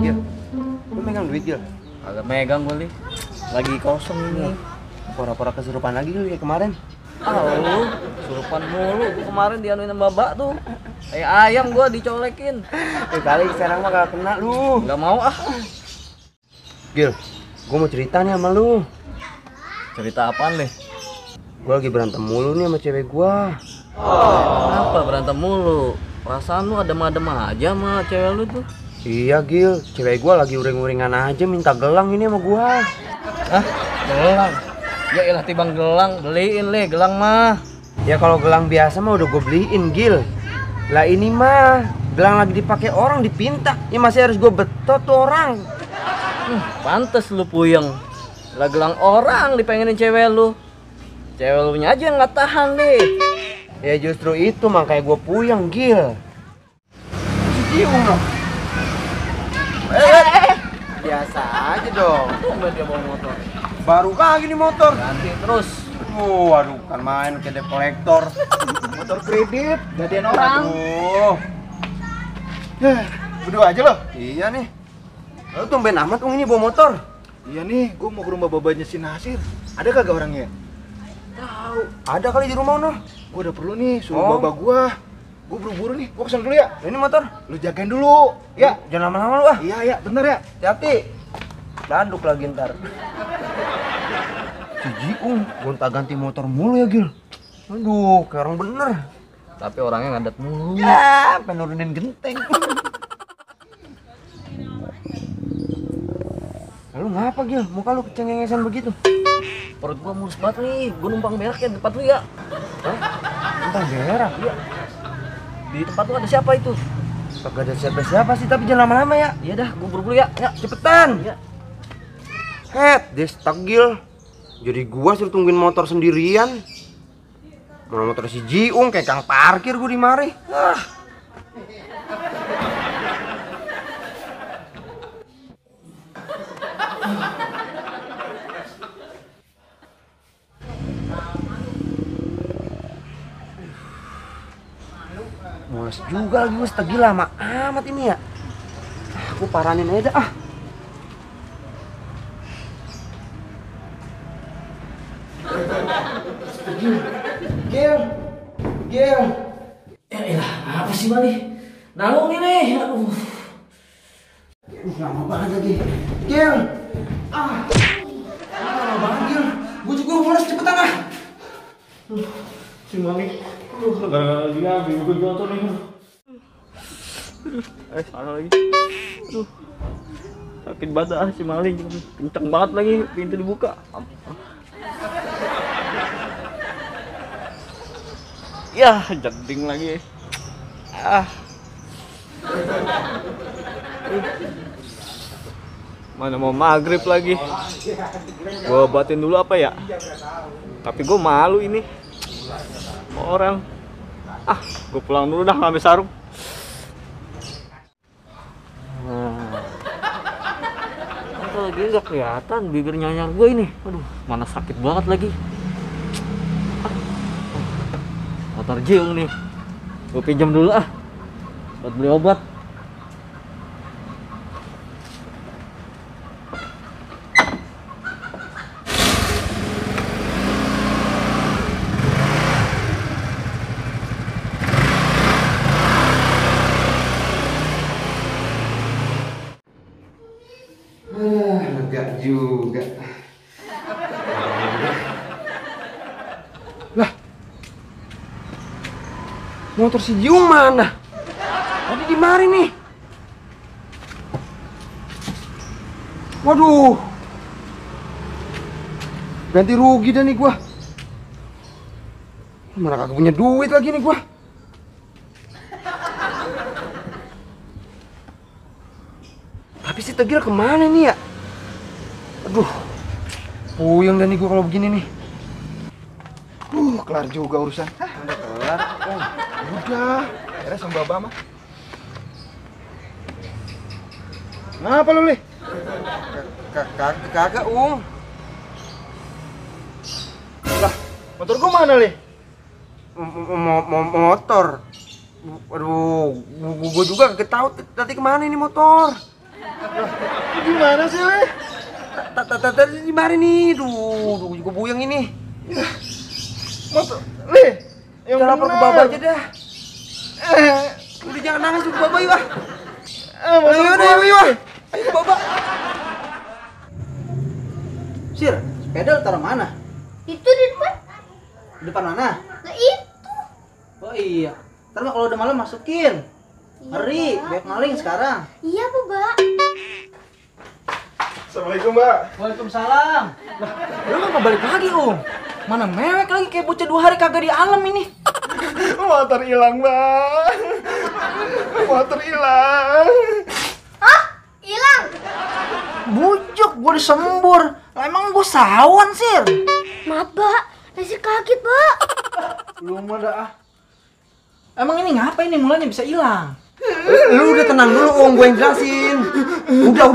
Gil, lu megang duit Gil? Agak megang gue nih. Lagi kosong ini. Pura-pura kesurupan lagi lu kayak kemarin. Lu surupan mulu. Gua kemarin dianuin sama babak tuh. Kayak ayam gua dicolekin. Kali sekarang mah gak kena lu. Nggak mau ah. Gil, gua mau cerita nih sama lu. Cerita apaan nih? Gua lagi berantem mulu nih sama cewek gua. Kenapa berantem mulu? Perasaan lu adem-adem aja sama cewek lu tuh. Iya Gil, cewek gua lagi uring-uringan aja minta gelang ini sama gua. Hah? Gelang? Ya elah tibang gelang, beliin le gelang mah. Ya kalau gelang biasa mah udah gua beliin Gil. Lah ini mah gelang lagi dipakai orang dipinta. Ya masih harus gua betot tuh orang. Pantes lu puyeng. Lah gelang orang dipengenin cewek lu. Cewek lu nya aja yang nggak tahan deh. Ya justru itu makanya gua puyeng Gil. Cium dong. Biasa aja dong. Tumben dia bawa motor. Baru kali nih motor. Ganti terus. Aduh, kan main kayak debt collector. Motor kredit, gadean orang. Aduh. Berdua aja loh. Iya nih. Lalu tumben amat ini bawa motor. Iya nih, gue mau ke rumah babanya si Nasir. Ada kagak orangnya? Tahu. Ada kali di rumah noh. Gue udah perlu nih, suruh Oh. baba gue. Gue buru-buru nih, gue kesana dulu ya. Ini motor. Lu jagain dulu, ya. Jangan lama-lama lu ah. Iya, ya, bener ya. Hati-hati. Landuk lagi ntar. Si Jiung gonta-ganti motor mulu ya Gil. Aduh, kayak orang bener. Tapi orangnya ngadat mulu. Ya, penurunin genteng. Lalu ngapa Gil? Muka lu kecengengesan begitu? Perut gua mulus banget nih. Gua numpang berak ya di tempat lu ya. Hah? Entah berak. Iya. Di tempat lu ada siapa itu? Kagak ada siapa-siapa sih, tapi jangan lama-lama ya. Iya dah, gua buru-buru ya. Ya, Cepetan. iya. Dia stuck Gil. Jadi gua suruh tungguin motor sendirian. Mana motor si Jiung kayak kang parkir gua di mari. Mules juga lagi gua stuck Gil, lama amat ini ya. Aku paranin aja dah ah. Gil. Ya elah, apa sih Bali? Nanggung ini. Aduh. Lama banget lagi. Gil. Lama banget Gil. Gue juga mules, cepetan ah. Si Mali. Gara-gara dia gue jatuh nih. Salah lagi. Aduh. Sakit banget ah si Mali. Kenceng banget lagi pintu dibuka. Ya, jeding lagi. Mana mau maghrib lagi. Gua obatin dulu apa ya? Tapi gua malu ini. Sama orang. Gua pulang dulu dah ngambil sarung. Nah. Lagi nggak kelihatan bibirnya nyanyar gue ini. Aduh, mana sakit banget lagi. Motor Jiung nih, gue pinjam dulu ah, buat beli obat. Lega juga. Lah, motor si Jiung mana? Tadi di mari nih. Waduh, ganti rugi dah nih gua. Mana kagak punya duit lagi nih gua. Tapi si Tegil kemana nih ya? Aduh, puyeng dah nih gua kalau begini nih. Kelar juga urusan. Udah kelar. Udah, akhirnya sama baba mah. Ngapa lu, Li? Kagak, Lah, motor gua mana, Li? Motor. Aduh, gua juga kagak tahu tadi kemana ini motor. Gimana sih, Le? Di mari nih, duh, juga buyang ini. Motor, Le, yang Udah lapor ke bener. Baba aja dah. Udah jangan nangis ke Baba yuk ah. Motor Ayo gua. deh, yuk ah. Ayo ke Baba. Sir, sepeda lu taruh mana? Itu di depan. Di depan mana? Nah itu. Oh iya. Ntar mah kalau udah malam masukin. Iya, Ngeri, Pak. banyak maling sekarang. Iya, Bu, Mbak. Assalamualaikum, Mbak. Waalaikumsalam. Lah, lu ngapa balik lagi, Mana mewek lagi kayak bocah 2 hari kagak di alam ini. Motor hilang, Mbak. Motor hilang. Hah? Hilang. Bujuk, gua disembur. Lah emang gua sawan, Sir. Maaf, Mbak. Nasir kaget, Mbak. Lu mah dah. Emang ini ngapa ini mulanya bisa hilang? Lu udah tenang dulu, Om, gue yang jelasin. Udah.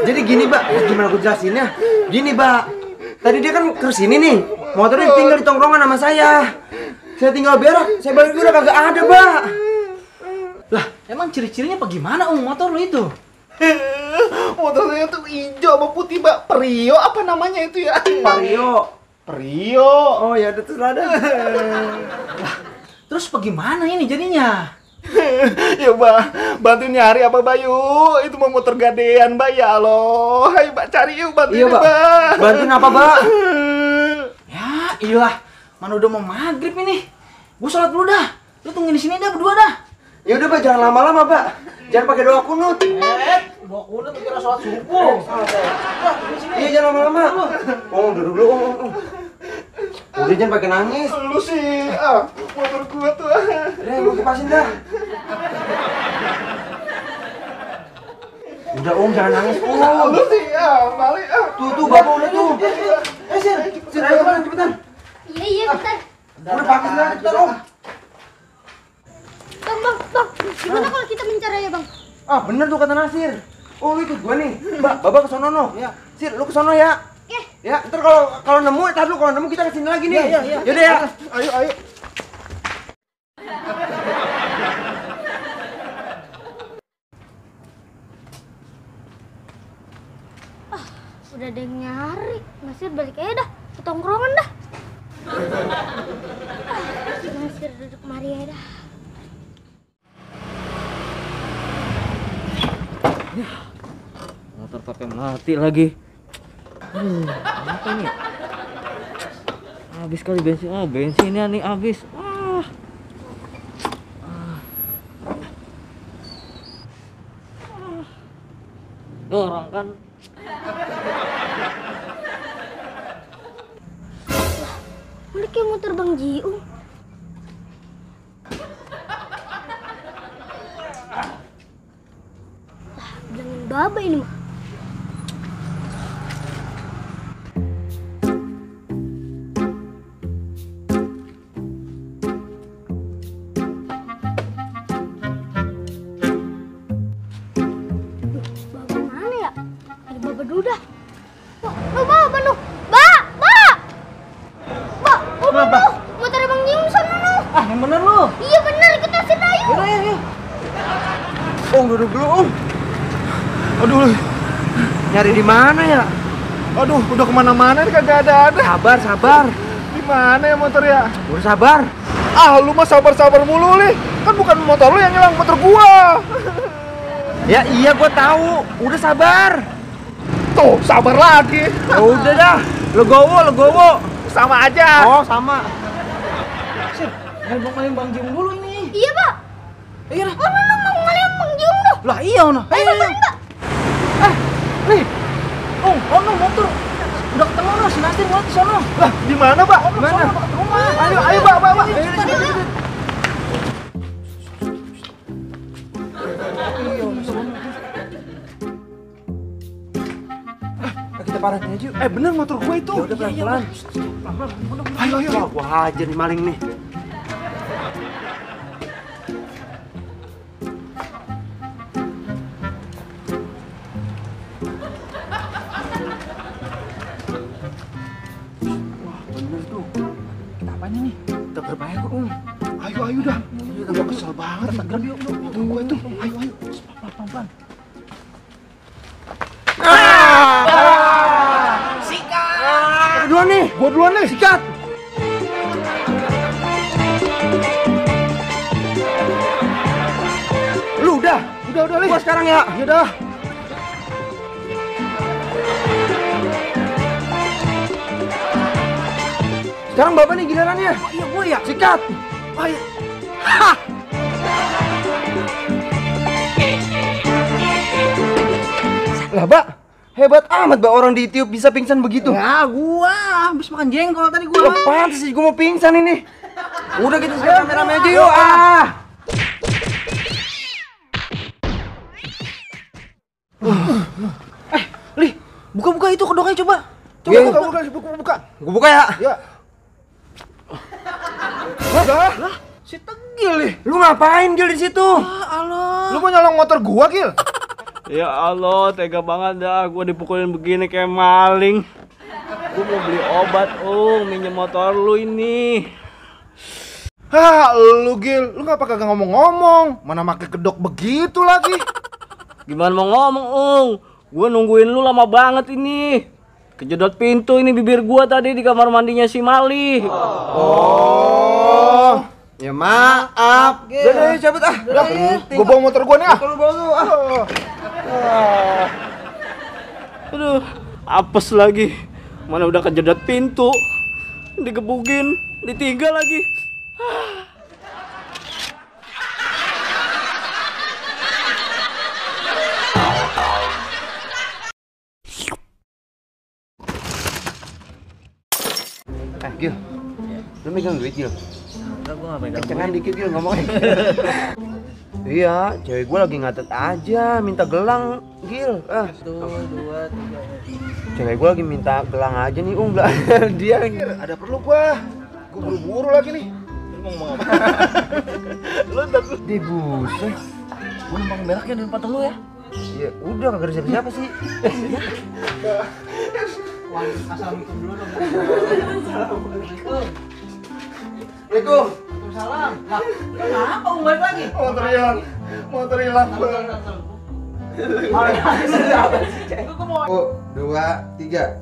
Jadi gini, Mbak, gimana gue jelasinnya? Gini, Mbak. Tadi dia kan ke sini nih. Motornya tinggal di tongkrongan sama saya. Saya tinggal berak, saya balik udah kagak ada, Mbak. Lah, emang ciri-cirinya apa gimana, motor lu itu? Motor saya tuh hijau sama putih, Mbak. Perio apa namanya itu ya? Vario. Perio. Oh ya, udah terserah dah. Terus bagaimana ini jadinya? Ya, Mbak, bantuin nyari apa, Bayu? Itu mau motor gadean, Mbak. Ya Allah. Ayo, Mbak, cari yuk, bantuin, Iya, Mbak. Mbak. Bantuin apa, Mbak? Ya, iyalah. Mana udah mau maghrib ini. Gua sholat dulu dah. Lu tungguin di sini dah berdua dah. Ya udah, Mbak, jangan lama-lama, Mbak. Jangan pakai doa kunut. Bawa kuda tuh kira sholat subuh. Iya, jangan lama-lama. Oh, duduk dulu, Om. Udah jangan pakai nangis. Lu sih, motor gua tuh. Udah, gue kipasin dah. Udah, Om, jangan nangis, Om. Lu sih, balik. Tuh, Bapak udah tuh. Sir, ayo cepetan. Iya, bentar. Udah pakai dah, cepetan, Om. Bang. Gimana kalau kita mencari ya, Bang? Ah, bener tuh kata Nasir. Oh, lu ikut gua nih. Mbak, Bapak ke sono no. Iya. Sir, lu ke sono ya. Oke. Ya, ntar kalau nemu, tar dulu kalau nemu kita kesini lagi nih. Iya. Yaudah ya. Ayo. Udah ada yang nyari. Nasir balik aja dah. Ke tongkrongan dah. Nasir duduk mari aja dah. Motor pakai mati lagi. Apa ini? Habis kali bensin. Bensinnya nih habis. Dorong kan. Ini kayak motor Bang Jiung. Bilangin Baba ini mah. Baba mana ya? Ada Baba dulu dah. Baba nuh. Kenapa? Motor Bang Jiung sana nuh. Ah, yang bener lu. Iya bener, kita sini ayo. Yaudah, yuk. Om, duduk dulu, Om. Aduh, Nyari di mana ya? udah kemana-mana nih kagak ada. Sabar. Di mana ya motor ya? Udah sabar. Lu mah sabar mulu nih. Kan bukan motor lu yang hilang, motor gua. Ya iya, gua tahu. Udah sabar. Tuh, sabar lagi. Ya udah dah. Legowo. Sama aja. Oh, sama. Sir, main Bang Jiung dulu ini. Iya, Pak. Iya lah. Oh, mau ngeliat Bang Jiung nuh. Lah iya, Ayo. Nih. No, motor. Udah ketemu no, si Nasir buat sono. Lah, di mana, Pak? Mana? Rumah. Ayo, Pak. Kita parahin aja yuk. Bener motor gua itu. Ya udah pelan-pelan. Ayo. Wah, gua hajar nih maling nih. Wah, bener tuh. Kita apain ini? Kita berbahaya kok, Om. Ayo dah. Gua kesel banget. Itu gua itu. Ayo. Pelan-pelan. duluan nih. Gua duluan nih. Sikat. Lu udah Udah, Li. gua sekarang ya. Ya dah. Sekarang bapak nih gilirannya. Iya gua ya. Sikat. Ayo. Lah, Mbak, hebat amat Mbak orang ditiup bisa pingsan begitu. Ya gua habis makan jengkol tadi gua. Lah, pantes sih gua mau pingsan ini. Udah kita sekarang rame-rame aja yuk. Ah. Li, buka-buka itu kedoknya coba. Iya. Buka. Gua buka ya. Ya. Lah, Si Tegil nih. Lu ngapain Gil di situ? Allah. lu mau nyolong motor gua, Gil? Ya Allah, tega banget dah. Gua dipukulin begini kayak maling. Gua mau beli obat, minjem motor lu ini. Hah, lu Gil, lu ngapa kagak ngomong-ngomong? Mana makin kedok begitu lagi? Gimana mau ngomong, Gua nungguin lu lama banget ini. Kejedot pintu ini bibir gua tadi di kamar mandinya si Mali. Oh. Ya maaf. Udah cabut ah. Udah, gua bawa motor gua nih ah. Kalau bawa lu ah. Aduh, apes lagi. Mana udah kejedot pintu, digebukin, ditinggal lagi. Gil. Lu megang duit Gil. Enggak gua enggak pegang. Kencengan dikit Gil ngomongnya. Iya, cewek gue lagi ngatet aja, minta gelang, Gil. Ah, 1, 2, 3. cewek gue lagi minta gelang aja nih, lah. Dia Ada perlu gua. Gua buru-buru lagi nih. Lu mau ngomong apa? Lu ntar lu. di buset. Gua numpang berak ya di depan lu ya. Ya udah kagak ada siapa-siapa sih. Assalamualaikum dulu dong. Assalamualaikum. Waalaikumsalam. Lah, kenapa Om balik lagi? Motor hilang. Gua mau 1, 2, 3.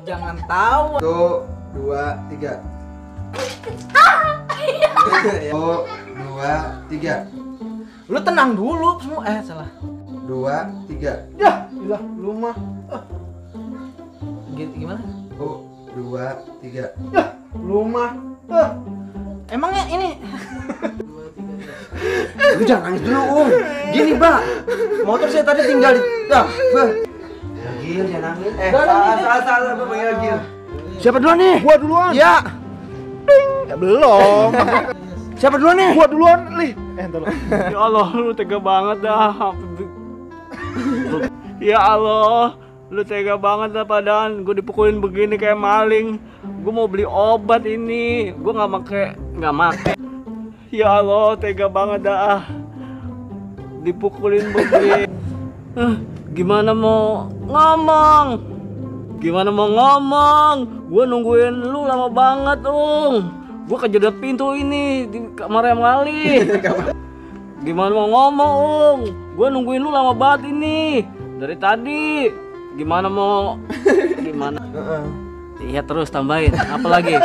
jangan tahu. 1, 2, 3. 1, 2, 3. Lu tenang dulu semua. Salah. 2, 3. Ya, ilah lu mah. Gimana? 1, 2, 3. Ya, lu mah. Emangnya ini Lu jangan nangis dulu, Gini, Mbak. Motor saya tadi tinggal di Gil, jangan nangis. Salah, Mbak, panggil Gil. Siapa duluan nih? Gua duluan. Ya. Ya belum. Siapa duluan nih? Gua duluan, Li. Entar lu. Ya Allah, lu tega banget dah. Ya Allah, lu tega banget dah padahal gue dipukulin begini kayak maling. Gue mau beli obat ini, gue nggak make. Ya Allah, tega banget dah. Dipukulin begini. Gimana mau ngomong? Gue nungguin lu lama banget, Gue kejedot pintu ini di kamar yang Mali. Gimana mau ngomong, Gue nungguin lu lama banget ini dari tadi. Gimana? Iya terus tambahin. Apa lagi?